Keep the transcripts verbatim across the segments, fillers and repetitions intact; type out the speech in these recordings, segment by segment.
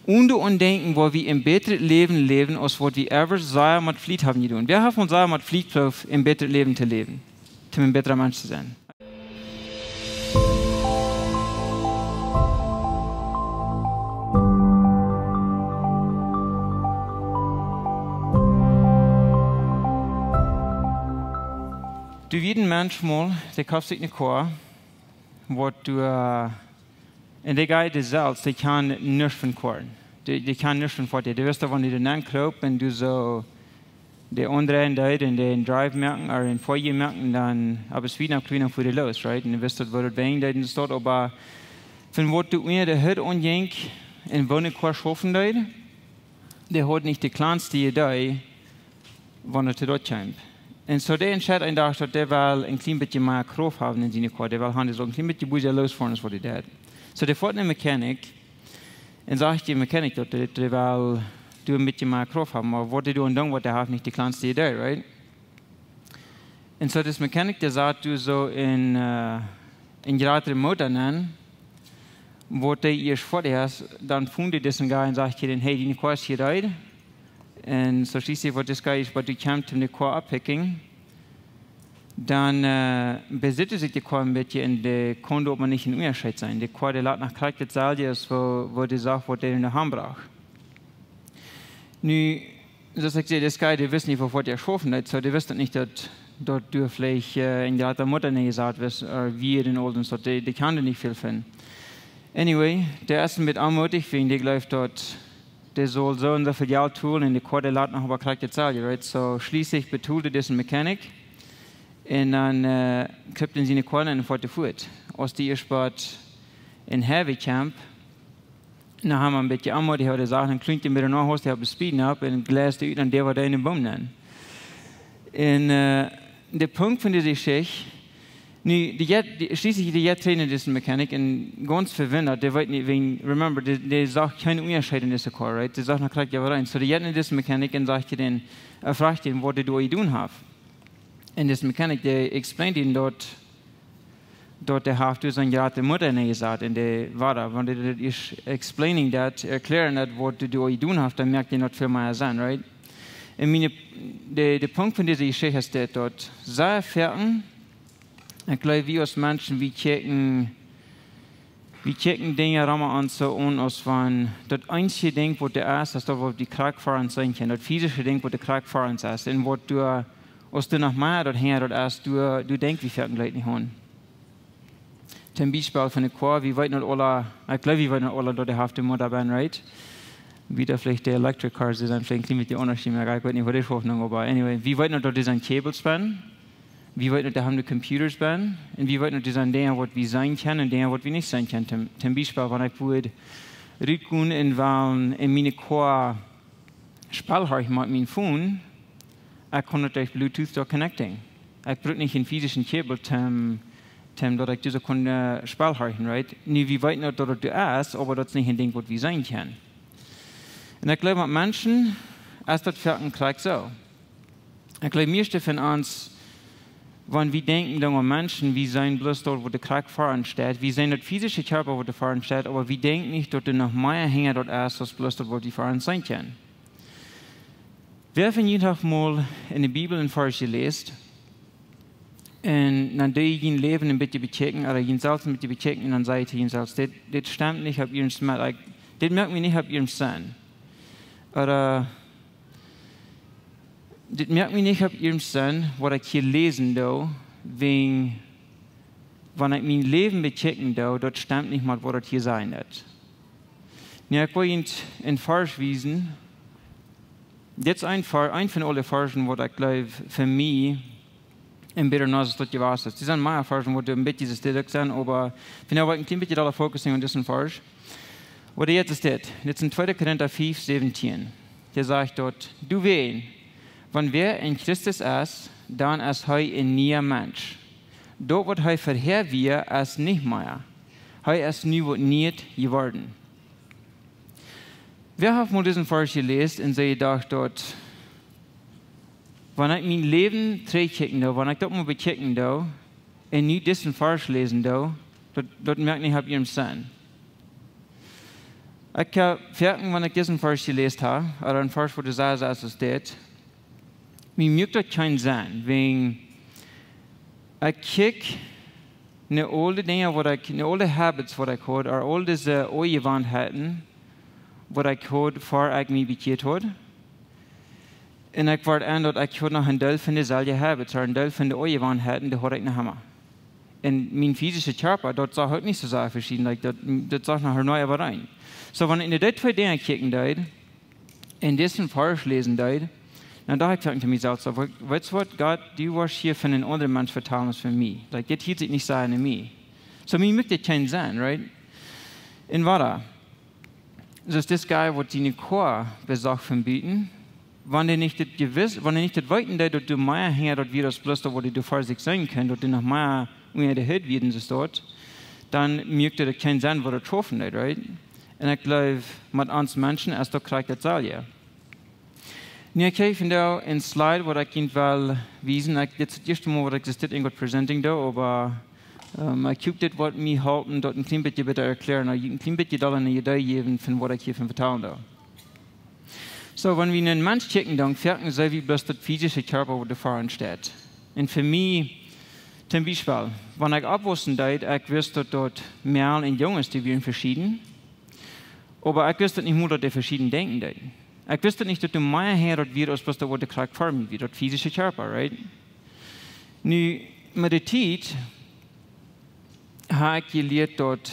Onen doaraun denkjen, woo wie een bätret Läwen läwen, aus waut wie ever sea met Fliet haben jedonen. Wäa haft ons sea met Fliet proowt, een bätret Läwen to läwen, om een bätra Mensch to sennen? Doa wia een Mensch mol, dee koft sikj eene Koa, waut doa, äh, un dee guy selfst, dee kaun nuscht von Koaren. Dee, dee kaun nuscht von Foatieja. Dee wist, wan dee doa nenn kroop un doa soo dän aundren deed un dän drive moaken, ooda een Feuer moaken, dan opp de Speed noch kjlien fua dee loos, right? Un dee wist, woo daut ween deed un soo, oba von waut doa unja de Hood aunjinkj un woo ne Koa schaufen deed, dee haud nich de kjlanste Idee, wan et doa kjeem. Un soo dee entscheed een Dach, daut dee well een kjlien bät mea Krauft haben en siene Koa. Dee well haben, dee saul een kjlien bät bäta loosfoaren aus waut dee deed. Soo dee foat no een Mechanic un sajcht dän Mechanic, daut dee, dee well doa een bät mea Krauft haben, oba waut dee doa aun doonen, waut dee haft nich de kjlanste Idee, right? Un soo dis Mechanic, dee sat doa soo een, äh, een jratren Motor nenn, waut dee ieescht foat es, dan funk dee disen guy un sajcht dän: "Hey, diene Koa es hia reed." Un soo schlieslich, waut dis guy es, waut dee kjemt, om de Koa oppikjen, dan, äh, besitt sikj de Koa een bät un dee kunn oba nich een Unjascheet seenen. De Koa, dee lat noch krakjt daut selwje aus woo, woo dee sach, waut dee enne Haunt brocht. Nu, soo aus ekj säd, dis guy, dee wist nich, woo foat dee schaufen deed, soo dee wist daut nich, daut, daut doa veleicht, äh, een jrata Motor nenn jesat wia, ooda woo dee aul daut, dee, dee kunn doa nich väl von. Anyway, dee es een bät onmoodich, wäajen dee jleeft, daut dee saul soo un soo väl Jelt tolen un de Koa, dee lat noch oba krakjt daut selwje, right? Soo schlieslich betold dee disen Mechanic un dan, äh, kjritt hee siene Koa un foat dee fuat. Aus dee ieescht bie een Highway kjemt, nu haud hee een bät aun, dee haud de Sachen een kjlien bät mea noch, aus dee opp de Speed opp un gleist ut un dee wia doa en dän Boom nenn. Un, äh, de Punkt von dise Jeschicht, nu, dee jeit, dee, schlieslich dee jeit trigj no disen Mechanic un gaunz vewundat, dee weet nich, wäajen, remember, dee, dee sach kjeen Unjascheet en dise Koa, right? Dee sach noch krakjt äwareen. Soo dee jeit no disen Mechanic un sajcht dän, äh, froagt dän, waut dee doa jedonen haft. Un dis Mechanic, dee explained dän daut, daut dee haft doa soon jrata Motor nenn jesat en de Wada. Wan dee daut es explaining daut, erkjlären daut, waut dee doa jedonen haft, dan moakt dän daut väl mea Senn, right? Un miene, de, de Punkt von dise Jeschicht es dit, daut sea foaken, ekj jleew, wie aus Menschen, wie kjikjen, wie kjikjen Dinja rom ons soo aun, aus wan daut eensje Dinkj, waut doa es, es daut, waut wie krakjt ver ons seenen kjennen. Daut fisische Dinkj, waut doa krakjt ver ons es. Un waut doa, aus doa noch mea daut hinja daut es, doa, doa denkj wie foaken jlikj nich aun. Toom Biespel von de Koa, wie weeten daut aula, ekj jleew, wie weeten daut aula, daut dee haft de Motor bennen, right? Wie daut veleicht de Electric Cars, dee sent veleicht een kjlien bät aundasch, oba ekj weet nich, waut dee schaufen, oba anyway, wie weeten daut, daut dee sent Cables bennen. Wie weeten daut, dee haben de Computers bennen. Un wie weeten daut, dee sent Dinja, waut wie seenen kjennen un Dinja, waut wie nich seenen kjennen. Toom, toom Biespel, wan ekj wudd rutgonen un well en miene Koa Spell horchen met mien Phone, ekj kaun daut derch Bluetooth doa connecten. Ekj bruk nich een fisischen Cable, toom, toom daut ekj doa soo kaun, äh, Spell horchen, right? Nu, wie weeten daut, daut daut doa es, oba daut es nich een Dinkj, waut wie seenen kjennen. Un ekj jleew, met Menschen es daut foaken krakjt soo. Ekj jleew, mieeschte von ons, wan wie denkjen dan aun Menschen, wie seenen bloos daut, waut doa krakjt ver ons steit. Wie seenen daut fisische Kjarpa, waut doa ver ons steit, oba wie denkjen nich, daut doa noch mea hinja daut es, aus bloos daut, waut wie ver ons seenen kjennen. Wäa von junt haft mol en de Bibel een Varsch jeläst un dan deed jie jun Läwen een bät bekjikjen, ooda jun selfst een bät bekjikjen, un dan säd jie to jun selfst: "Dit, dit stemt nich opp irjent met, ekj, dit moakt mie nich opp irjent Senn." Ooda, "Dit moakt mie nich opp irjent Senn, waut ekj hia läsen doo, wäajen, wan ekj mien Läwen bekjikjen doo, daut stemt nich met waut daut hia sajcht." Nu, ekj well junt een Varsch wiesen. Dit es een Var-, een von aule Varschen, waut ekj jleew, fa mie een bät aundasch es daut jewast es. Doa sent mea Varschen, waut een bät soo sterk sent, oba ekj well een kjlien bät doa fokussen opp disen Varsch. Waut hee es dit. Dit es en tweede Korinta fiew säwentieen. Dee sajcht doa: "Doawäajen, wan wäa en Christus es, dan es hee een niea Mensch. Daut, waut hee verhäa wia, es nich mea. Hee es nu waut Nieet jeworden." Wäa haft mol disen Varsch jeläst un sikj jedocht, daut, wan ekj mien Läwen trigjkjikjen doo, wan ekj daut mol bekjikjen doo, un nu disen Varsch läsen doo, daut, daut moakt nich opp irjent Senn? Ekj hab foaken, wan ekj disen Varsch jeläst hab, ooda een Varsch, wua de Sasa es, es dit. Mie muak daut kjeen Senn, wäajen ekj kjikj no aul de Dinja, waut ekj, no aul de habits, waut ekj haud, ooda aul dise Aunjewanheiten, waut ekj haud, ver ekj mie bekjieet haud. Un ekj wort en, daut ekj haud noch een Deel von deselwje habits, ooda een Deel von de Aunjewanheiten, dee haud ekj noch emma. Un mien physischa Kjarpa, daut sach uk nich soo sea veschieden, like, daut, daut sach noch neu äwareen. Soo, wan ekj no dee twee Dinja kjikjen deed, un disen Varsch läsen deed, dan docht ekj to mie selfst, soo, we-, weetst waut, Gott, du woascht hia von een aundren Mensch vetalen aus von mie. Like, dit hieet sikj nich soo aun mie. Soo, mie muak dit kjeen Senn, right? Un wada, soo aus dis guy, waut siene Koa besocht von buten, wan dee nich daut jewiss, wan dee nich daut weeten deed, daut doa mea hinja daut wia aus bloos daut, waut dee doa ver sikj seenen kunn, daut doa noch mea unja de Hut wia, soo aus daut, dan muak daut kjeen Senn, waut daut schaufen deed, right? Un ekj jleew, met ons Menschen es daut krakjt daut selwje. Nu, ekj hab vondoag een Slide, waut ekj junt well wiesen. Ekj, dit es daut ieeschte Mol, waut ekj dit enj presenting doo, oba, ehm, ekj hop, dit woat mie halpen, daut een kjlien bät bäta erkjlären, ooda een kjlien bät dolla een Idee jäwen von waut ekj hia von vetalen doo. Soo, wan wie no een Mensch kjikjen, dan foaken seenen wie bloos daut physische Kjarpa, waut doa ver ons steit. Un fa mie, toom Biespel, wan ekj oppwaussen deed, ekj wist, daut doa Mejal un Junges, dee wieren veschieden. Oba ekj wist daut nich mol, daut dee veschieden denkjen deeden. Ekj wist daut nich, daut doa mea hinja daut wia aus bloos daut, waut doa krakjt ver mie wia, daut physische Kjarpa, right? Nu, met de Tiet hab ekj jelieet, daut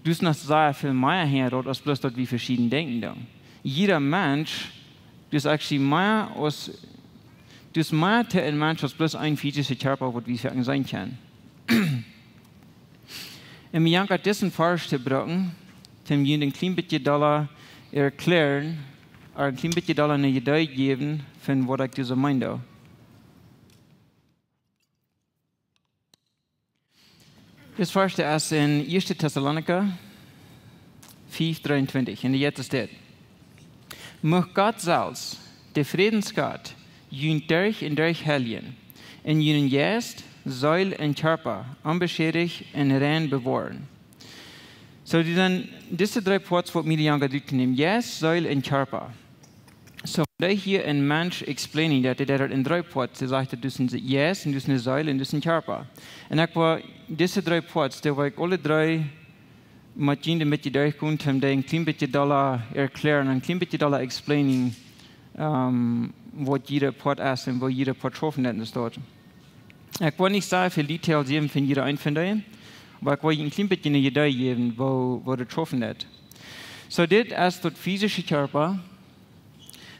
doa es noch sea väl mea hinja daut aus bloos daut, wie veschieden denkjen doonen. Jieda Mensch, doa es actually mea aus, doa es mea to een Mensch aus bloos een physische Kjarpa, waut wie foaken seenen kjennen. Un mie jankad disen Varsch to brucken, toom junt een kjlien bät dolla erkjlären, ooda een kjlien bät dolla een Idee jäwen von waut ekj doa soo meen doo. Dis Varsch es en ieeschte Tessalonicha fiew dreeuntwintich, un de ieeschte steit: Mucht Gott selfst, de Frädensgott, junt derch un derch heiljen, un junen Jeist, Seel un Kjarpa onbeschädicht un rein bewoaren. Soo, dee sent dise dree Parts, waut mie de jankat utjenämen: Jeist, Seel un Kjarpa. Soo, wan dee hia een Mensch explaining daut, dee deit daut en dree Parts, dee sajcht, daut es een Jeist, un daut es een Seel, un daut es een Kjarpa. Un ekj well dise dree Parts, dee well ekj aule dree met junt een bät derchgonen, om dee een kjlien bät dolla erkjlären, een kjlien bät dolla explaining, ehm, waut jieda Part es un woo jieda Part schaufen deit en de Stoot. Ekj well nich sea väl Details jäwen von jieda een von dee, oba ekj well een kjlien bät een Idee jäwen, woo, woo daut schaufen deit. Soo, dit es daut physische Kjarpa.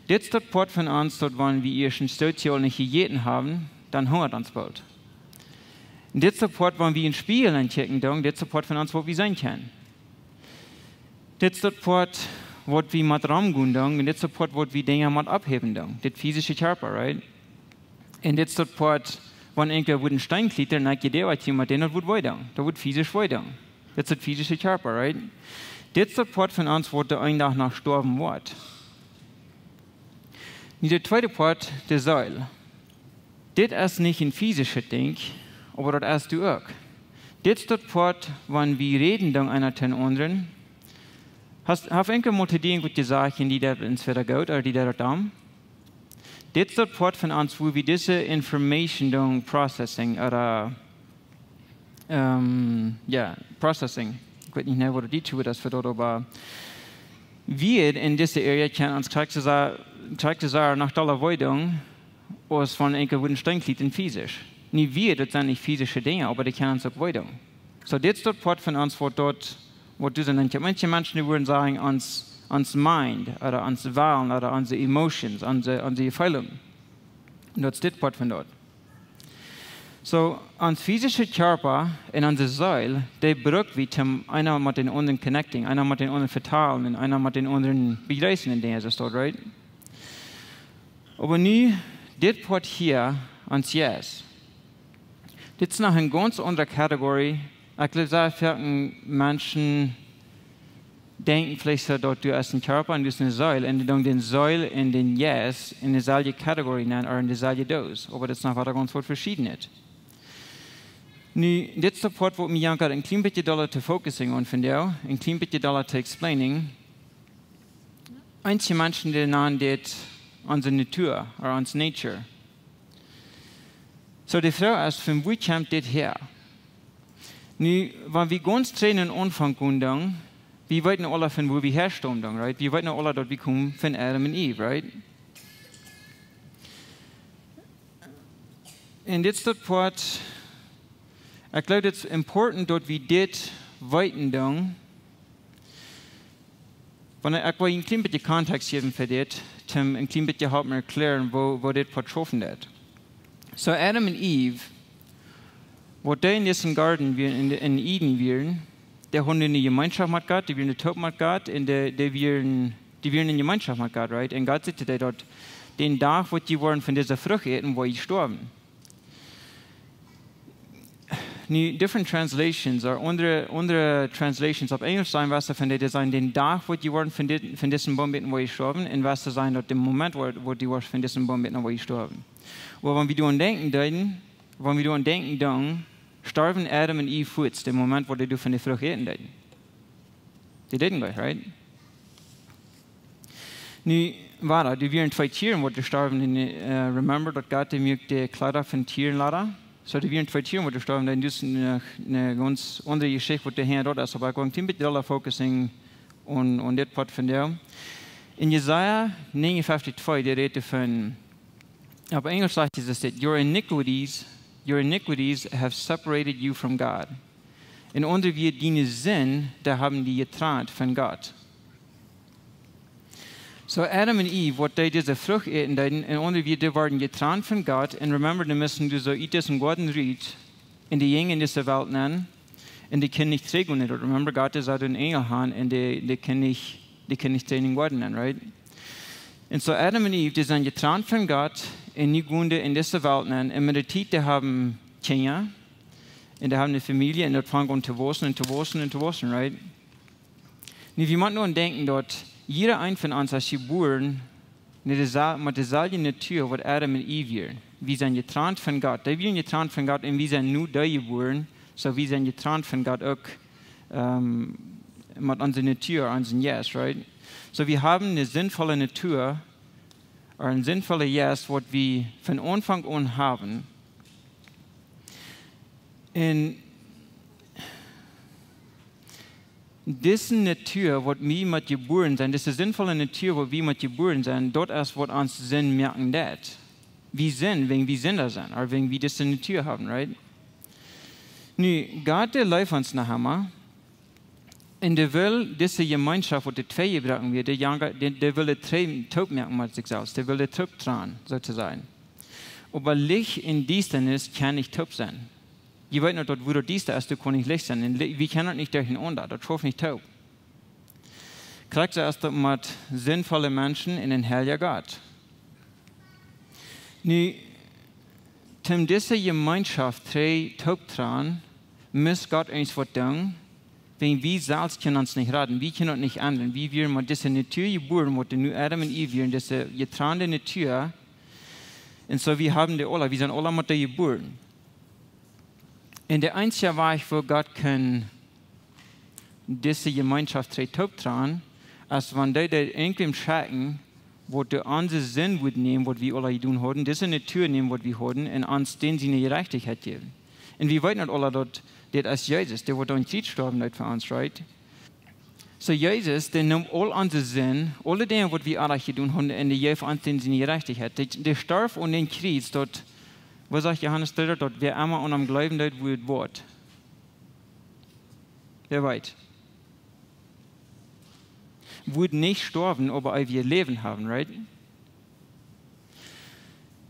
Dit es daut Part von ons, daut wan wie ieescht een Stootje aul nich jejäten haben, dan hungat ons boolt. Dit es daut Part, wan wie en Spieejel ankjikjen doonen, dit es daut Part von ons, waut wie seenen kjennen. Dit es daut Part, waut wie met romgonen doonen, un dit es daut Part, waut wie Dinja met opphäwen doonen. Dit physische Kjarpa, right? Un dit es daut Part, wan eena wudd een Steen kjlietren, un ekj jedenkj, waut hia met dän, daut wudd wee doonen. Daut wudd physisch wee doonen. Dit es daut physische Kjarpa, right? Dit es daut Part von ons, waut doa een Dach noch stoawen woat. Nu, de tweede Part, de Seel. Dit es nich een physischet Dinkj, oba daut es doa uk. Dit es daut Part, wan wie räden doonen eena tom aundren. Hast, haft eena mol to die irjentwaut jesajcht, un dee deit entwäda goot ooda dee deit daut domm? Dit es daut Part von ons, wua wie dise Information doonen processing, ooda, ehm, jo, processing. Ekj weet nich mea, waut daut dietsche Wuat es fa daut, oba wie en dise area kjennen ons krakjt soo sea, krakjt soo sea noch dolla wee doonen, aus wan eena wudd een Steen kjlietren physisch. Nu, wie, daut sent nich physische Dinja, oba dee kjennen ons uk wee doonen. Soo, dit es daut Part von ons, waut doa, waut doa sent. Manche Menschen, dee wudden sajen, ons, ons mind, ooda ons Wellen, ooda onse emotions, onse, onse Jefeelungen. Un daut es dit Part von daut. Soo, ons physische Kjarpa un onse Seel, dee bruck wie, om eena met dän aundren connecting, eena met dän aundren vetalen un eena met dän aundren bejreessen un Dinja, soo es daut, right? Oba nu, dit Part hia, ons Jeist. Dit es noch eene gaunz aundre Kategorie. Ekj jleew, sea väl Menschen denkjen veleicht soo, daut du hast een Kjarpa un du hast eene Seel, un dee doonen dän Seel un dän Jeist en deselwje Kategorie nenn, ooda en deselwje Doos. Oba daut es noch waut gaunz waut Veschiedenet. Nu, dit es daut Part, wua mie jankat een kjlien bät dolla to focusing aun vondoag, een kjlien bät dolla to explaining. Eenje Menschen, dee nanen dit onse Natua, or onse nature. So, de Froag es, von wua kjemt dit häa? Nu, wan wie gaunz trigj aun dän Aunfank gonen, dan, wie weeten aula, von wua wie häastaumen, right? Wie weeten aula, daut wie komen von Adam un Eve, right? Un dit es daut Poat, ekj jleew, dit es important, daut wie dit weeten, dan, wan ekj, ekj well een kjlien bät Kontext jäwen fa dit, om een kjlien bät halpen erkjlären, woo, woo dit Poat schaufen deit. So, Adam un Eve, waut dee en disen Goaden wieren, en, en Eden wieren, dee hauden eene Jemeenschoft met Gott, dee wieren toop met Gott, un dee, dee wieren, dee wieren en Jemeenschoft met Gott, right? Un Gott säd to dee daut, dän Dach, waut jie woaren von dise Frucht äten, woa jie stoawen. Nu, different translations, or aundre, aundre translations opp Enjlisch sajen, waut see von dee, dee sajen, dän Dach, waut jie woaren von dit, von disen Boom äten, woa jie stoawen, un waut see sajen, daut dän Moment, waut, waut jie woaren von disen Boom äten, woa jie stoawen. Oba wan wie doaraun denkjen deeden, wan wie doaraun denkjen, dan storwen Adam un Eve fuaz, dän Moment, waut dee doa von de Frucht äten deeden. Dee deeden nich, right? Nu, wada, doa wieren twee Tieren, waut doa storwen, un, äh, remember, daut Gott, dee muak de Kjleeda von Tieren lada. So, doa wieren twee Tieren, waut doa storwen, dan es eene, eene gaunz aundre Jeschicht, waut doa hinja daut es. Oba ekj well een kjlien bät dolla focusing aun, aun dit Poat von doa. En Jesaja negenunfünfzig twee, dee rät von, opp Enjlisch sajcht Jesus dit: "Your iniquities, your iniquities have separated you from God." En aundre Wieed, diene Sind, dee haben die jetrant von Gott. So Adam un Eve, waut dee dise Frucht äten deeden, en aundre Wieed, dee worden jetrant von Gott. En remember, dee musten doa soo ut disen Goaden rut, un dee jinjen en dise Welt nenn, un dee kunnen nich trigj gonen. Remember, Gott säd, een Enjel han, un dee, dee kunnen nich, dee kunnen nich trigj en dän Goaden nenn, right? Un so Adam un Eve, dee sent jetrant von Gott, un nu gonen dee en dise Welt nenn, un met de Tiet, dee haben Kjinja, un dee haben eene Famielje, un daut fangt aun to wausen un to wausen un to wausen, right? Nu, wie motten nu denkjen, daut jieda eena von ons es jebuaren met dee sel-, met deeselwje Natua, waut Adam un Eve wieren. Wie sent jetrant von Gott. Dee wieren jetrant von Gott, un wie sent nu dee jebuaren, so wie sent jetrant von Gott uk, ähm, met onse Natua, onsen Jeist, right? So, wie haben eene sindvolle Natua, or een sindvolla Jeist, waut wie von Aunfank aun haben. Un dise Natua, waut wie met jebuaren sent, dise sindvolle Natua, waut wie met jebuaren sent, daut es, waut ons Sind moaken deit. Wie sent, wäajen wie Sinda sent, or wäajen wie dise Natua haben, right? Nu, Gott, dee leeft ons noch emma. Un dee well dise Jemeenschoft, waut doa twee jebroaken wia, dee janka-, dee, dee well dee twee toop moaken met sikj selfst. Dee well dee toop tranen, soo to sajen. Oba Licht un Diestanis kjennen nich toop sennen. Jie weeten noch, daut wua daut diesta es, doa kaun nich Licht sennen. Un Li-, wie kjennen daut nich derchenaunda, daut schauft nich toop. Krakjt soo es daut met sindvolle Menschen un een heilja Gott. Nu, om dise Jemeenschoft twee toop tranen, mott Gott ons waut doonen, wäajen wie selfst kjennen ons nich raden, wie kjennen daut nich endren. Wie wieren met dise Natua jebuaren, waut nu Adam un Eve wieren, dise jetrande Natua. Un so, wie haben dee aula, wie sent aula met dee jebuaren. Un de eensje Wajch, woo Gott kaun dise Jemeenschoft twee toop tranen, es wan dee, dee irjentwäm schekjen, waut doa onse Sind wudd nämen, waut wie aula jedonen hauden, dise Natua nämen, waut wie hauden, un ons dän siene Jerajchtichkjeit jäwen. Un wie weeten daut aula, daut dit es Jesus, dee waut aum Kjriez stoawen deed fa ons, right? So Jesus, dee neem aul onse Sind, aule Dinja, waut wie aula jedonen hauden, un dee jeef ons dän siene Jerajchtichkjeit. Dee, dee storf aun dän Kjriez, daut, waut sajcht Johanes dree, daut wäa emma aun am jleewen deed, wudd woat. Wäa weet. Wudd nich stoawen, oba eewjet Läwen haben, right?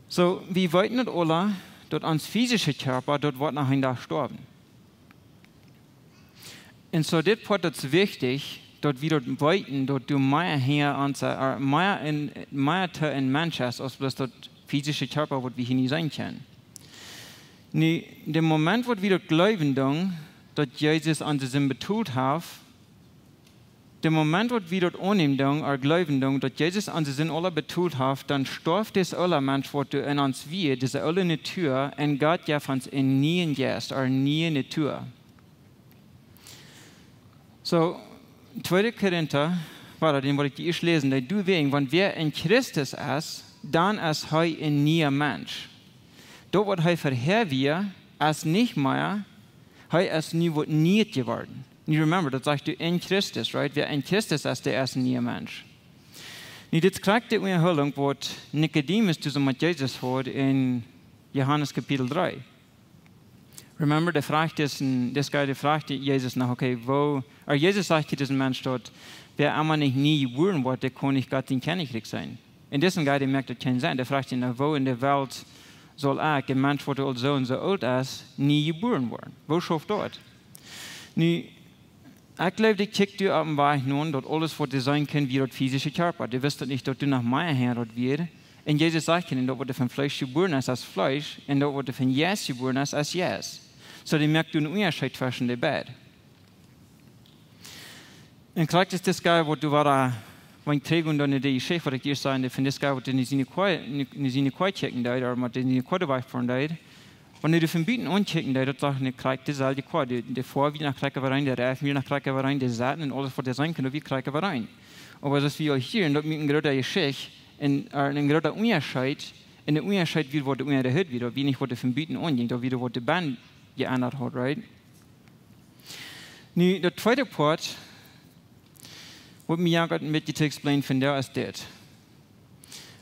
So, wie weeten daut aula, daut ons physischa Kjarpa, daut woat noch een Dach stoawen. Un so dit Poat, daut es wichtich, daut wie daut weeten, daut doa mea hinja ons, äh, mea en, mea to een Mensch es, aus bloos daut physische Kjarpa, waut wie hia nu seenen kjennen. Nu, dän Moment, waut wie daut jleewen doonen, daut Jesus onse Sind betolt haft, dän Moment, waut wie daut aunnämen doonen, or jleewen doonen, daut Jesus onse Sind aula betolt haft, dan storf dis oola Mensch, waut doa en ons wia, dise oole Natua, un Gott jeef ons een nieen Jeist, or eene niee Natua. So, tweede Korinta, Wada, dän woa ekj die ieescht läsen, dee doa wäajen, wan wäa en Christus es, dan es hee een niea Mensch. Daut waut hee verhäa wia, es nich mea, hee es nu waut Nieet jeworden. Nu remember, daut sajcht doa en Christus, right? Wäa en Christus es, dee es een niea Mensch. Nu, dit es krakjt de Unjahoolunk waut Nikodemus toop met Jesus haud en Johanes Kapitel dree. Remember, dee fruach dis, dis guy, dee fruach Jesus no, okay, woo, or Jesus sajcht to disen Mensch doa, wäa emma nich nie jebuaren woat, dee kaun nich Gott sien Kjennichrikj seenen. Un disen guy, dee moakt daut kjeen Senn. Dee fruach no, woo en de Welt saul ekj, een Mensch waut aul soo un soo oolt es, nie jebuaren woaren? Woo schauft daut? Nu, ekj jleew, dee kjikjt doa opp een Wajch no, daut aules waut dee seenen kunn, wia daut physische Kjarpa. Dee wist daut nich, daut doa noch mea hinja daut wia. Un Jesus sajcht to an, daut waut von Fleesch jebuaren es, es Fleesch, un daut waut von Jeist jebuaren es, es Jeist. Soo, dee moakt een Unjascheet tweschen de beid. Un krakjt es dis guy waut doa wia, wan ekj trigj goa no de Jeschicht waut ekj ieescht säd, von dis guy waut doa no siene Koa, no siene Koa kjikjen deed, ooda waut doa no siene Koa wajchfoaren deed. Wan dee von buten aunkjikjen deed, daut sach nich krakjt deeselwje Koa. Dee, dee Foa wia noch krakjt äwareen, dee Reifen wia noch krakjt äwareen, dee Saten un aules waut doa sennen kunn, daut wia krakjt äwareen. Oba soo aus wie hia, daut met eene groote Jeschicht un, äh, een groota Unjascheet, un de Unjascheet wia waut doa unja de Hut wia, daut wia nich waut doa von buten aunjinkj, daut wia waut doa bennen jeendat haud, right? Nu, daut tweede Poat, waut mie jo goot een bät to explain vondoag es dit.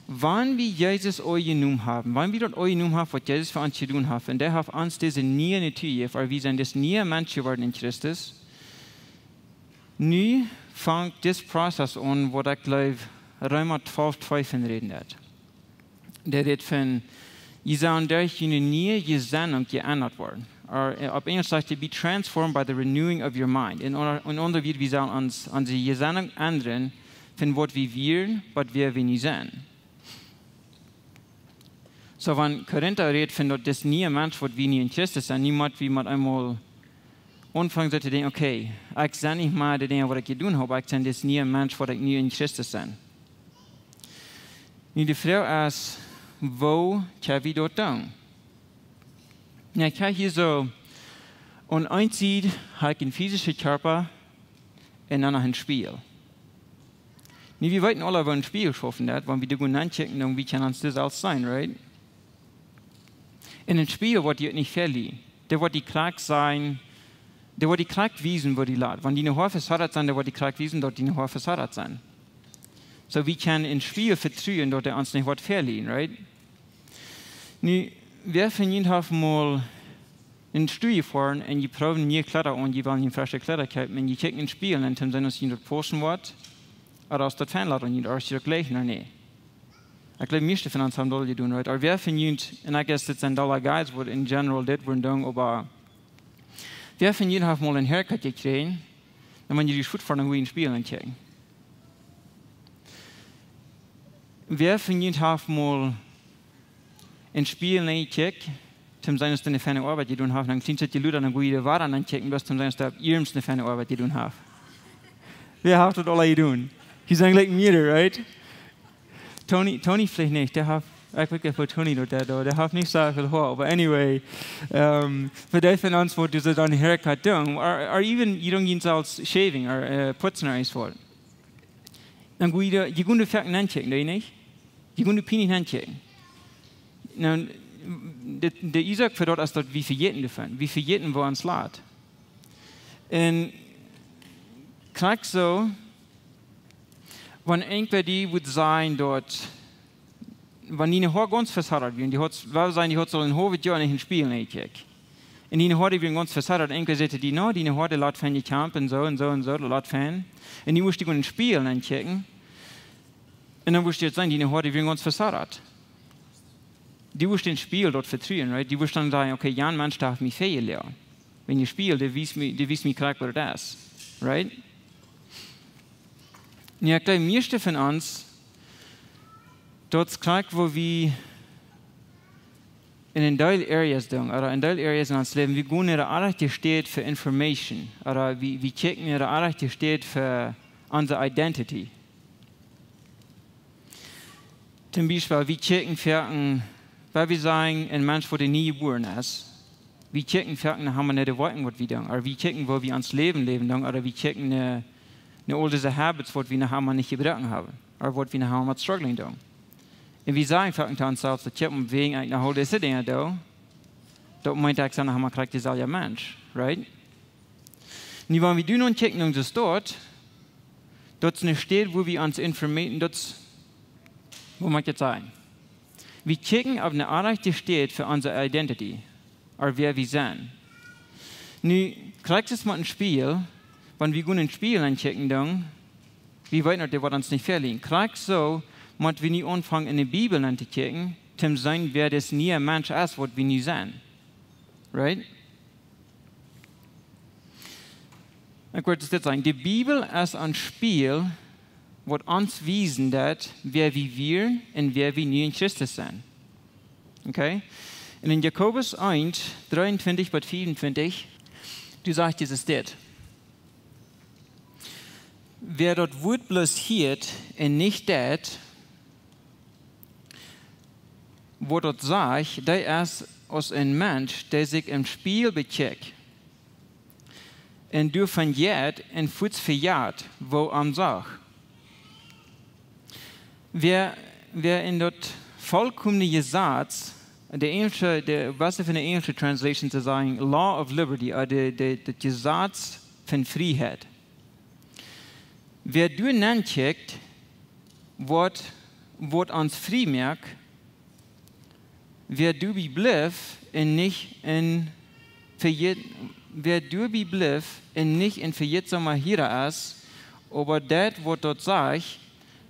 Wan wie Jesus aunjenomen haben, wan wie daut aunjenomen haben, waut Jesus fa ons jedonen haft, un dee haft ons dise niee Natua jejäft, ooda wie sent dis niea Mensch jeworden en Christus, nu fangt dis Prozess aun, waut ekj jleew, Reema twalf twee von räden deit. Dee rät von, jie sellen derch june niee Jesennunk jeendat woaren. Or, äh, opp Enjelsch sajcht et, "Be transformed by the renewing of your mind." En aundre, en aundre Wieed, wie sellen ons, onse Jesennunk endren, von waut wie wieren, bat wäa wie nu sent. Soo, wan Korinta rät von daut, dis niea Mensch, waut wie nu en Christus sent, nu mott wie met eemol aunfangen soo to denkjen, okay, ekj sie nich mea de Dinja, waut ekj jedonen hab, ekj sie dis niea Mensch, waut ekj nu en Christus sie. Nu, de Froag es, woo kjenn wie daut doonen? Nu, ekj hab hia soo, aun eene Sied hab ekj een physischen Kjarpa un dan noch een Spieejel. Nu, wie weeten aula, woo een Spieejel schaufen deit, wan wie doa gonen ankjikjen, dan wie kjennen ons daut aul seenen, right? En een Spieejel woat die nich väalieejen. Dee woat die krakjt sajen, dee woat die krakjt wiesen, woo du latst. Wan diene Hoa vesodat sent, dee woat die krakjt wiesen, daut diene Hoa vesodat sent. Soo, wie kjennen een Spieejel vetruen, daut dee ons nich woat väalieejen, right? Nu, wäa von junt haft mol en Stua jefoaren un jie proowen niee Kjleeda aun, jie wellen june fresche Kjleeda kjeepen, un jie kjikjen en Spieejel un dan seenen, aus jie daut paussen woat, ooda aus daut fein lat aun junt, ooda aus jie daut jlikjen, ooda nä. Ekj jleew, mieeschte von ons haben daut jedonen, right? Ooda wäa von junt, un I guess dit sent aula guys, waut in general dit wudden doonen, oba wäa von junt haft mol een Haircut jekjräajen, dan wan jie die Schut foaren, dan gonen jie en Spieejel ankjikjen. Wäa von junt haft mol en Spieejel nenjekjikjt, toom seenen, aus dee eene feine Oabeit jedonen haft, dan kjlien Stootje luda, dan gonen jie wada ankjikjen, bloos toom seenen, aus dee opp iernst eene feine Oabeit jedonen haft? Wäa haft daut aula jedonen? Hia sent jlikj mea, right? Tony, Tony veleicht nich, dee haft, ekj weet nich, woo Tony daut deit, oba dee haft nich soo väl Hoa, oba anyway, ähm, fa dee von ons, waut dise dan Haircut doonen, or, or even, jie doonen junt selfst shaving, or, äh, putzen, or irjentwaut. Dan go jie, jie gonen foaken ankjikjen, doo jie nich? Jie gonen pienlich ankjikjen. Nu, de, de Uasoak fa daut es, daut wie vejäten doavon. Wie vejäten, woo ons lat. Un krakjt soo, wan irjentwäa die wudd sajen, daut, wan diene Hoa gaunz vesodat wieren, dee haud, wie sajen, dee haud soo een haulwet Joa nich en Spieejel nenjekjikjt. Un diene Hoa, dee wieren gaunz vesodat. Irjentwäa säd to die, no, diene Hoa, dee lat fein jekjampt un soo un soo un soo, dee lat fein. Un nu wurscht du gonen en Spieejel ankjikjen. Un dan wurscht du daut seenen, diene Hoa, dee wieren gaunz vesodat. Du wurscht dän Spieejel daut vetruen, right? Du wurscht dan sajen, okay, jan Mensch, dee haft mie väajeloagen. Wan de Spieejel, dee wiest mie, dee wiest mie krakjt, waut et es, right? Nu, ekj jleew, mieeschte von ons, daut es krakjt, woo wie en een Deel Areas doonen, ooda en Deel Areas en ons Läwen, wie gonen no de rajchte Städ fa information, ooda wie, wie checken no de rajchte Städ fa onse identity. Toom Biespel, wie checken foaken, wan wie sajen, een Mensch, waut nie jebuaren es, wie checken foaken, dan haben wie nich de Woakjen, waut wie doonen, ooda wie checken, woo wie ons Läwen läwen doonen, ooda wie checken, äh, Nu, aul dise habits, waut wie noch emma nich jebroaken haben, ooda waut wie noch emma met struggling doonen. Un wie sajen foaken to ons selfst, daut jeft wäajen ekj noch aul dise Dinja doo, daut meent, ekj sie noch emma krakjt deeselwja Mensch, right? Nu, wan wie doonen kjikjen, ons es daut, daut es eene Städ, wua wie ons informieren, daut es, woo mott ekj daut sajen? Wie kjikjen opp eene aundasch Städ fa onse identity, ooda wäa wie sent. Nu, krakjt es met een Spieejel, wan wie gonen een Spieejel ankjikjen, dan, wie weeten, daut dee woat ons nich velieren. Krakjt soo, mott wie nu aunfangen, enne Bibel auntotookjikjen, toom seenen, wäa dis niea Mensch es, waut wie nu sent. Right? Ekj wull dit sajen. De Bibel es een Spieejel, waut ons wiesen deit, wäa wie wieren un wäa wie nu en Christus sent. Okay? Un en Jakobus eent, dree un twintich bat vea un twintich, doa sajcht Jesus dit: Wäa daut Wuat bloos hieet un nich deit, waut daut sajcht, dee es aus een Mensch, dee sikj em Spieejel bekjikjt un doavon jeit un fuaz vejät, woo hee sach. Wäa, wäa en daut volkomne Jesaz, de enjelsche, de, waut es fa eene enjelsche translation to sajen, Law of Liberty, ooda de, de, daut Jesaz von Frieheit. Wäa doa nenkjikjt, woat, woat ons frie moakt, wäa doabie blift un nich en vejät-, wäa doabie blift un nich en vejätsoma Hiera es, oba deit, waut daut sajcht,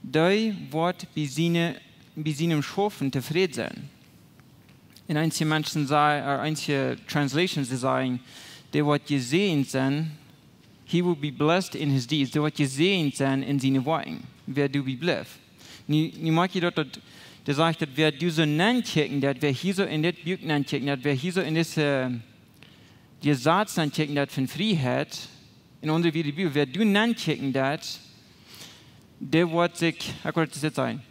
dee woat bie siene, bie sienem Schaufen tofräd sennen. Un eenje Menschen sajen, ooda eenje translations, dee sajen, dee woat jesäajent sennen, he will be blessed in his deeds. Dee woat jesäajent sennen en siene Woakjen. Wäa doabie blift. Nu, nu moakj jie daut, daut, dee sajcht, daut wäa doa soo nenkjikjt, daut wäa hia soo en dit Buak nenkjikjt, daut wäa hia soo en dise, Jesaz nenkjikjt, daut von Frieheit, en aundre Wieed, wäa doa nenkjikjt, daut, dee woat sikj, ekj wull daut sajen,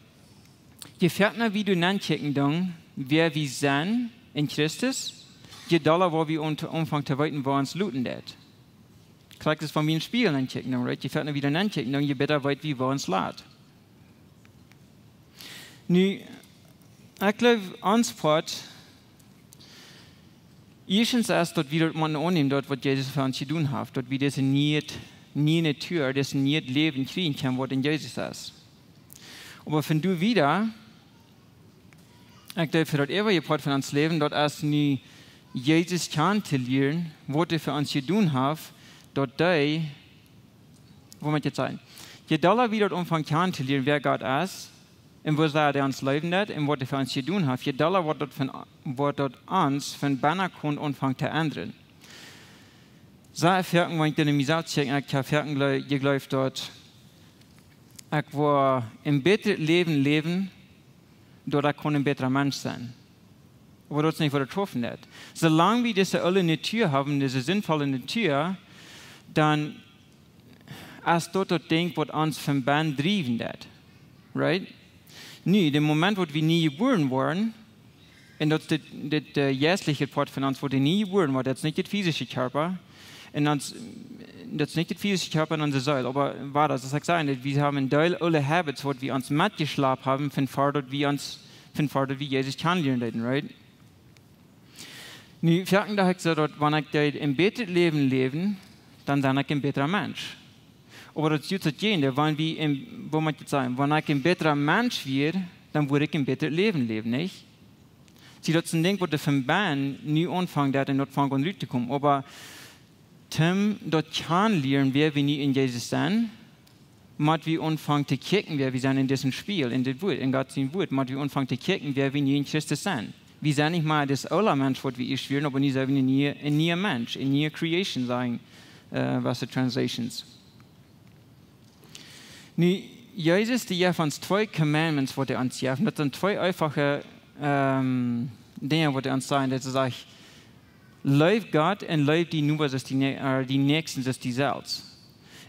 je foakna wie doa nenkjikjen doonen, wäa wie sent en Christus, je dolla woa wie aun-, aunfangen to weeten, woo ons loten deit. Krakjt es, wan wie en Spieejel nenkjikjen doonen, right? Je foakna wie doa nenkjikjen doonen, je bäta weet wie, woo ons lat. Nu, ekj jleew, ons Poat, ieeschtens es, daut wie daut motten aunnämen, daut waut Jesus fa ons jedonen haft, daut wie dise niee, niee Natua, dise niee Läwen kjrieen kjennen, waut en Jesus es. Oba von doa wieda, ekj jleew, fa daut eewje Poat von ons Läwen, daut es nu Jesus kjanen to lieren, waut hee fa ons jedonen haft, daut dee, woo mott ekj daut sajen? Je dolla wie daut aunfangen kjanen to lieren, wäa Gott es, un woo sea hee ons leewen deit, un waut hee fa ons jedonen haft, je dolla woat daut von, woat daut ons von bennen aunfangen to endren. Soo foaken, wan ekj dan en mie selfst kjikj, ekj hab foaken jejleeft, daut ekj wull en bätret Läwen läwen, daut ekj kunn en bätra Mensch sennen. Oba daut es nich, waut daut schaufen deit. Soo lang wie dise oole Natua haben, dise sindvolle Natua, dan es daut daut Dinkj, waut ons von bennen driewen deit. Right? Nu, de Moment, waut wie nie jebuaren woaren, un daut es dit, dit, äh, jeistelje Poat von ons, waut nie jebuaren woat, daut es nich daut physische Kjarpa, un ons, daut es nich daut physische Kjarpa un onse Seel, oba wua daut, soo aus ekj säd, daut wie haben een Deel oole Habits, waut wie ons metjeschlapt haben, von ver daut wie ons, von ver daut wie Jesus kjanen lieren deeden, right? Nu, foaken docht ekj soo, daut wan ekj deed en bätret Läwen läwen, dan sie ekj en bätra Mensch. Oba daut es daut Jäajendeel, wan wie en, woo mott ekj daut sajen, wan ekj en bätra Mensch wia, dan wudd ekj en bätret Läwen läwen, nich? See, daut es een Dinkj, waut von bennen nu aunfangen deit un daut fangt aun rut to komen. Oba toom daut kjanen lieren, wäa wie nu en Jesus sent, mott wie aunfangen to kjikjen, wäa wie sent en disen Spieejel, en dit Wuat, en Gott sien Wuat, mott wie aunfangen to kjikjen, wäa wie nu en Christus sent. Wie sent nich mea daut oole Mensch, waut wie ieescht wieren, oba nu sent wie een niea, een niea Mensch, een niea creation, sajen, äh, waut de translations. Nu, Jesus, dee jeft ons twee commandments, waut hee ons jeft. Daut sent twee eenfache, ähm, Dinja, waut hee ons sajcht. Daut sajcht, leef Gott un leef dien Noba aus dien Nä-, äh, dien Näakjsten aus die selfst.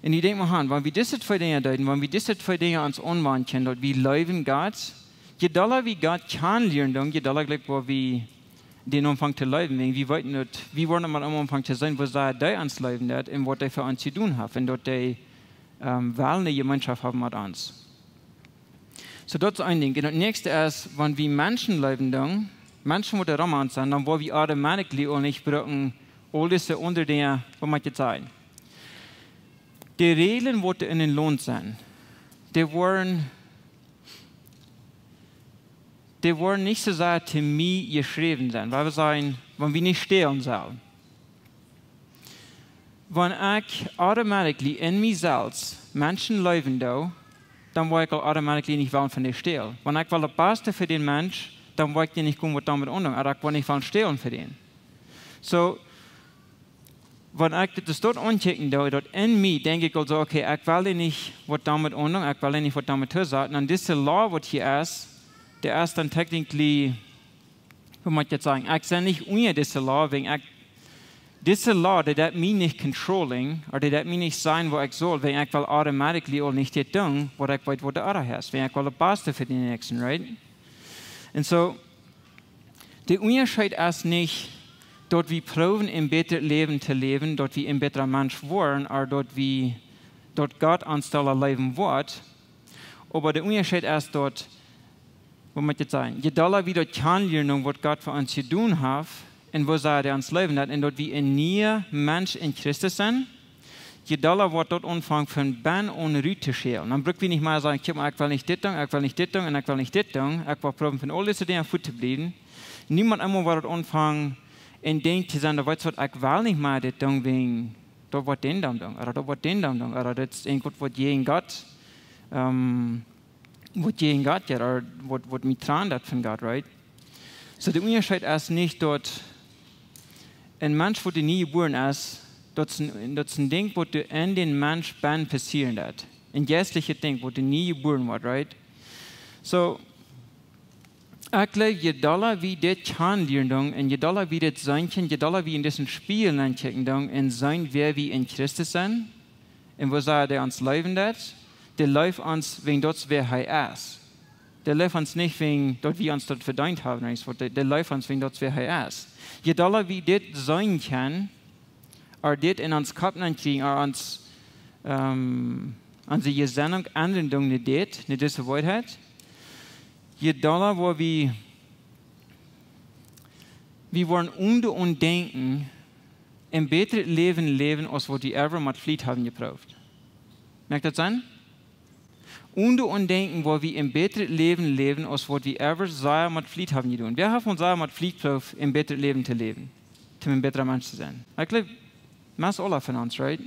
Un ekj denkj mie aun, wan wie dise twee Dinja deeden, wan wie dise twee Dinja ons aunwenjen, daut wie leewen Gott, je dolla wie Gott kjanen lieren doonen, je dolla jlikj woa wie dän aunfangen to leewen. Wan wie weeten daut, wie woaren mol aunfangen to seenen, woo sea hee ons leewen deit un waut hee fa ons jedonen haft. Un daut hee ähm, well ne Jemeenschoft haben met ons. So, daut es een Dinkj. Un daut näakjste es, wan wie Menschen leewen doonen, Menschen waut rom ons sent, dan woa wie automatically uk nich brucken aul dise aundre Dinja, waut mott ekj sajen. De Räajlen waut en een Launt sent, dee woaren, dee woaren nich soo sea to mie jeschräwen sennen, wiels wie sajen, wan wie nich stälen sellen. Wan ekj automatically en mie selfst Menschen leewen doo, dan woa ekj aul automatically nich wellen von dee stälen. Wan ekj well daut Baste fa dän Mensch, dan woa ekj dän nich gonen waut doamet aundoonen, oba ekj woa nich wellen stälen fa dän. So, wan ekj dit soo aunkjikjen doo, daut en mie denkj ekj aul soo, okay, ekj well dän nich waut doamet aundoonen, ekj well dän nich waut doamet toosaten. Un dise Lau waut hia es, dee es dan technically, waut mott ekj sajen, ekj sie nich unja dise Lau, wan ekj, dise Lau, dee deit mie nich controlling, oda dee deit mie nich sajen waut ekj saul, wan ekj well automatically aul nich dit doonen, waut ekj weet waut de Orde es, wan ekj well daut Baste fa dän Näakjsten, right? Un so, de Unjascheet es nich, daut wie proowen een bätret Läwen to läwen, daut wie een bätra Mensch woaren, oda daut wie, daut Gott ons dolla leewen woat. Oba de Unjascheet es daut, waut mott ekj sajen, je dolla wie daut kjanen lieren, waut Gott fa ons jedonen haft, un woo sea hee ons leewen deit, un daut wie een niea Mensch en Christus sent, je dolla woat daut aunfangen von bennen aun rut to schälen. Dan bruck wie nich mea sajen, kjikj mol, ekj well nich dit doonen, ekj well nich dit doonen, un ekj well nich dit doonen, ekj well proowen von aul dise Dinja fuat to bliewen. Niemols eemol woat daut aunfangen, een Dinkj to sennen, daut weetst waut, ekj well nich mea dit doonen, wäajen daut woat dän dan doonen, oda daut woat dän dan doonen, oda daut es een Gott waut jäajen Gott, ähm, waut jäajen Gott jeit, oda waut, waut mie trant daut von Gott, right? So, de Unjascheet es nich daut een Mensch waut nie jebuaren es, daut es een, daut es een Dinkj waut en dän Mensch bennen passieren deit. Een jeistlichet Dinkj waut nie jebuaren woat, right? So, ekj jleew, je dolla wie dit kjanen lieren doonen, un je dolla wie dit seenen kjennen, je dolla wie en disen Spieejel ankjikjen doonen, un seenen wäa wie en Christus sent, un woo sea hee ons leewen deit, dee leeft ons wäajen daut wäa hee es. Dee leeft ons nich wäajen daut wie ons daut vedeent haben, oda waut, dee, dee leeft ons wäajen daut wäa hee es. Je dolla wie dit seenen kjennen, oda dit en ons Kopp nenn kjrieen, oda ons, ähm, onse Jesennunk endren doonen no dit, no dise Woarheit, je dolla woa wie, wie woaren unja ons denkjen, een bätret Läwen läwen, aus waut wie ever met Fliet haben jeprooft. Moakt daut Senn? Unja ons denkjen woa wie een bätret Läwen läwen, aus waut wie ever sea met Fliet haben jedonen. Wäa haft ons sea met Fliet jeprooft, een bätret Läwen to läwen? Toom een bätra Mensch to sennen. Ekj jleew, meist aule von ons, right?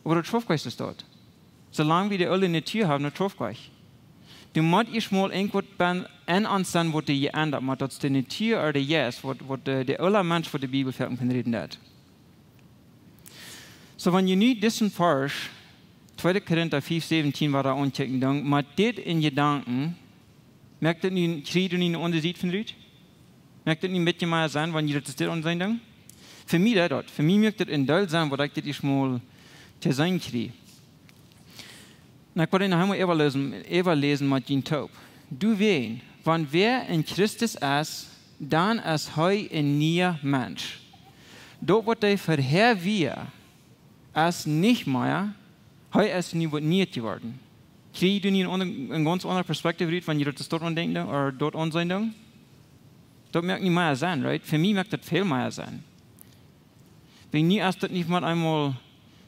Oba daut schauft nich soo. Soo lang wie de oole Natua haben, daut schauft nich. Du motst ieescht mol irjentwaut bennen en ons sennen, waut doa jeendat, mau daut es de Natua oda de Jeist, waut, waut de, de oole Mensch, waut de Bibel von kaun räden deit. So, wan jie nu disen Varsch, tweede Korinta fiew säwentieen, wada aunkjikjen, dan met dit en Jedanken, moakt daut nu, kjrie jie nu eene aundre Sied von rut? Moakt daut nu een bät mea Senn, wan jie daut dit aunseenen, dan? Fa mie deed daut. Fa mie moakt daut een Deel Senn, waut ekj dit ieescht mol to seenen kjrie. Nu, ekj well noch eemol äwaläsen, äwaläsen met junt toop. Doawäajen, wan wäa en Christus es, dan es hee een niea Mensch. Daut waut hee verhäa wia, es nich mea, hee es nu waut Nieet jeworden. Kjrie jie nu eene aundre, eene gaunz aundre Perspektiew rut, wan jie daut doa aundenkjen, oda daut aunseenen, dan? Daut moakt nu mea Senn, right? Fa mie moakt daut väl mea Senn. Wäajen nu es daut nich mau eemol,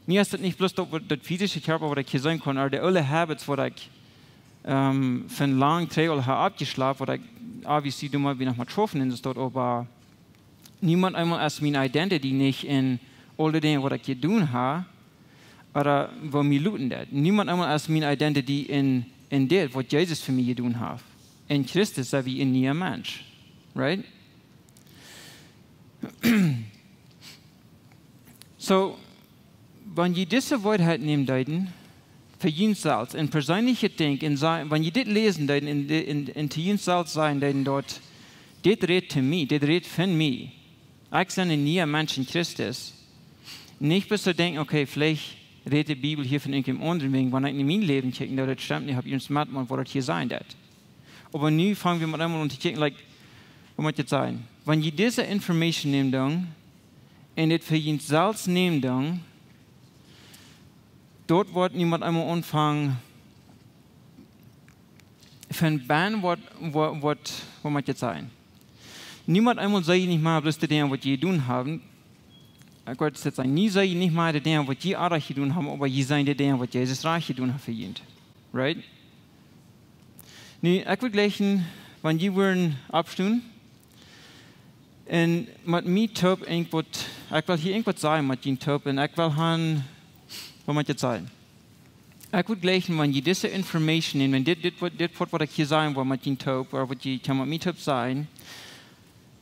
nu es daut nich bloos daut, daut physische Kjarpa, waut ekj hia seenen kaun, oda de oole Habits, waut ekj, ähm, von lang trigj aul hab aufjeschloten, waut ekj, obviously, doa mott wie noch mau schaufen en de Staut, oba nu mott eemol es mien Identity nich en aul de Dinja, waut ekj jedonen hab, oda waut mie luten deit. Nu mott eemol es mien Identity en, en dit, waut Jesus fa mie jedonen haft. En Christus sent wie een niea Mensch. Right? So, wan jie dise Woarheit nämen deeden, fa junt selfst, en perseenlichet Dinkj, en sa-, wan jie dit läsen deeden, en, en, en to junt selfst sajen deeden daut, dit rät to mie, dit rät von mie. Ekj sie een niea Mensch en Christus. Nich bloos to denkjen, okay, veleicht rät de Bibel hia von irjent aundrem, wäajen wan ekj en mien Läwen kjikj, daut stemt nich, hab ekj ieescht met, mau waut daut hia sajen deit. Oba nu fang wie met eemol aun to kjikjen, like, waut mott daut sennen? Wan jie dise Information nämen dan, en dit fa junt selfst nämen dan, Doa woat niemols eemol aunfangen, von bennen woat, woat, woat, waut mott ekj sajen? Niemols eemol saj jie nich mea bloos de Dinja waut jie jedonen haben. Ekj wull daut sajen, nie saj jie nich mea de Dinja waut jie orrajcht jedonen haben, oba jie sajen de Dinja waut Jesus rajcht jedonen haft fa junt. Right? Nu, ekj wull jlikjen, wan jie wudden oppstonen, un met mie toop irjentwaut, ekj well hia irjentwaut sajen met junt toop, un ekj well han, waut mott ekj sajen? Ekj wull jlikjen, wan jie dise information, un wan dit, dit, waut, dit Poat waut ekj hia sajen well met junt toop, ooda waut jie kjennen met mie toop sajen,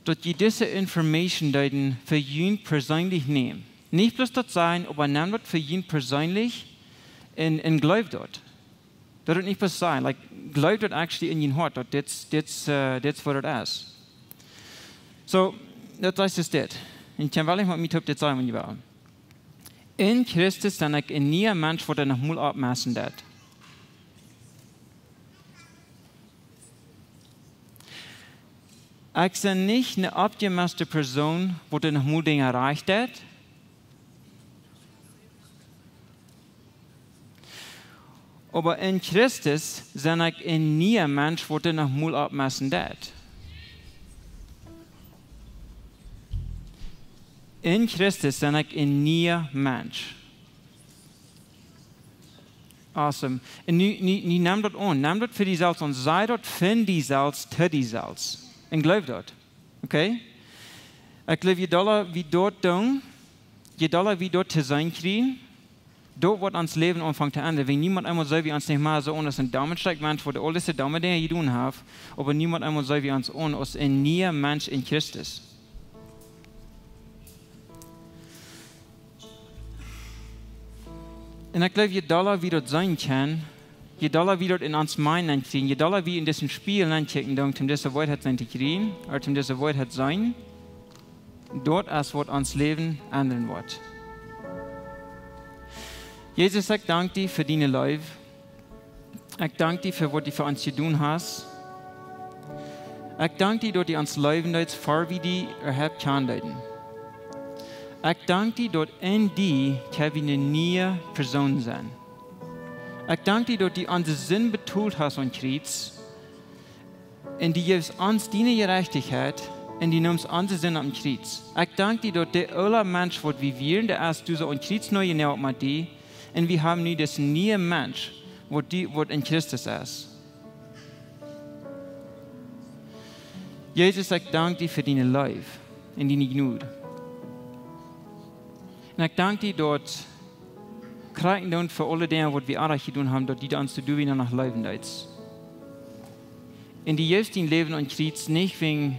daut jie dise information deeden fa junt perseenlich nämen. Nich bloos daut sajen, oba nemm daut fa junt perseenlich un, un jleew daut. Daut daut nich bloos sajen, like, jleew daut actually en jun Hoat, daut dit, dit, eh, dit waut daut es. So, daut es dit. Un jie wellen met mie toop dit sajen, wan jie wellen. En Christus sie ekj een niea Mensch, waut noch mol oppmessen deit. Ekj sie nich ne oppjemesste Persoon, waut noch mol Dinja rajcht deit. Oba en Christus sie ekj een niea Mensch, waut noch mol oppmessen deit. En Christus sie ekj een niea Mensch. Awesome. Un nu, nu, nu nemm daut aun. Nemm daut fa die selfst aun. Saj daut fa die selfst, to die selfst. Un jleew daut. Okay? Ekj jleew, je dolla wie daut doonen, je dolla wie daut to seenen kjrieen, daut woat ons Läwen aunfangen to endren. Wan niemols eemol soo wie ons nich mea soo aun aus een domme Stekj Mensch, waut aul dise domme Dinja jedonen haft, oba niemols eemol soo wie ons aun aus een niea Mensch en Christus. Un ekj jleew, je dolla wie daut seenen kjennen, je dolla wie daut en ons mind nenn kjrieen, je dolla wie en disen Spieejel nenn kjikjen doonen, om dise Woarheit seenen to kjrieen, ooda om dise Woarheit seenen, daut es waut ons Läwen endren woat. Jesus, ekj dank die fa diene Leew. Ekj dank die fa waut du fa ons jedonen hast. Ekj dank die daut du ons leewen deist, ver wie die äwahaupt kjanen deeden. Ekj dank die daut en die kjenn wie ne niee Persoon sennen. Ekj dank die daut du onse Sind betolt hast aum Kjriez. Un du jefst ons diene Jerajchtichkjeit un du nemst onse Sind aum Kjriez. Ekj dank die daut de oola Mensch, waut wie wieren, daut es du soo aum Kjriez nopp jenomen met die. Un wie haben nu disen nieen Mensch, waut du, waut en Christus es. Jesus, ekj dank die fa diene Leew un diene Jnod. Un ekj dank die daut krakjt dan fa aule Dinja waut wie oaj jedonen haben, daut du ons doawäajen noch leewen deist. Un du jefst dien Läwen aum Kjriez nich wäajen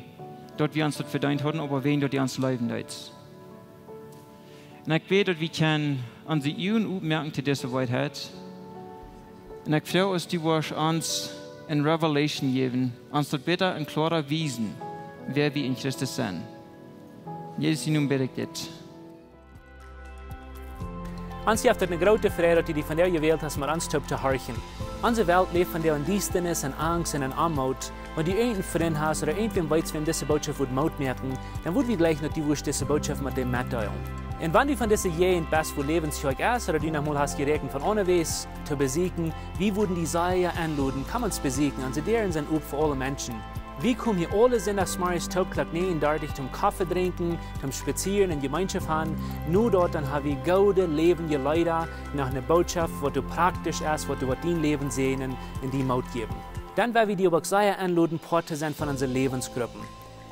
daut wie ons daut vedeent hauden, oba wäajen daut du ons leewen deist. Un ekj bäd daut wie kjennen onse Uagen opmoaken to dise Woarheit. Un ekj froag aus du wurscht ons ne Revelation jäwen, ons daut bäta un kloara wiesen, wäa wie en Christus sent. En Jesus sien Nomen bäd ekj dit. Ons jeft et ne groote Freid, daut du die vondoag jewält hast, met ons toop to horchen. Onse Welt läft vondoag en Diestanis, en Angst un en Oamoot. Wan du irjent een Frint hast ooda irjentwäm weetst, wäm dise Bootschoft wudd Moot moaken, dan wudd wie jleichen, daut du wurscht dise Bootschoft met däm metdeelen. Un wan du von dise Jäajent best, wua Läwens Kjoakj es, ooda du noch mol hast jeräakjent von aundawäajes to besieekjen, wie wudden die sea enloden, komm ons besieekjen. Onse Däaren sent op fa aule Menschen. Wie komen hia aule Sindachsmorjes toop Klock näajen dartich toom Koffe drinkjen, toom spazieren un Jemeenschoft haben. No daut dan ha wie goode läwendje Leeda, noch ne Bootschoft, waut doa praktisch es, waut doa woat dien Läwen säajnen un die Moot jäwen. Dan well wie die oba uk sea enloden, Poat to sennen von onse Läwensgruppen.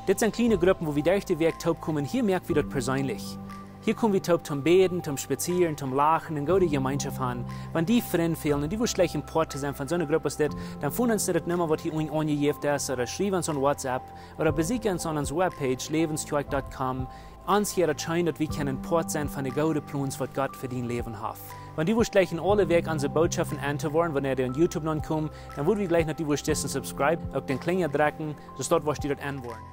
Dit sent kjliene Gruppen, wua wie derch de Wäakj toop komen. Hia moak wie daut perseenlich. Hia kom wie toop toom bäden, toom spazieren, toom lachen un goode Jemeenschoft haben. Wan die Frind fälen un du wurscht jleichen Poat to sennen von soone Grupp aus dit, dan foon ons no de Numma, waut hia unjen aunjejäft es, ooda schriew ons aun WhatsApp, ooda besieekj ons aun onse Webpage, läwens kjoakj dot com. Ons hia daut scheen, daut wie kjennen Poat sennen von de goode Plons, waut Gott fa dien Läwen haft. Wan du wurscht jleichen aule Wäakj onse Bootschoften enn to woaren, wanea dee aun YouTube nopp komen, dan wudd wie jleichen, daut du wurscht disen subscribe, uk dän Kjlinja drekjen, soo daut wurscht du daut enn woaren.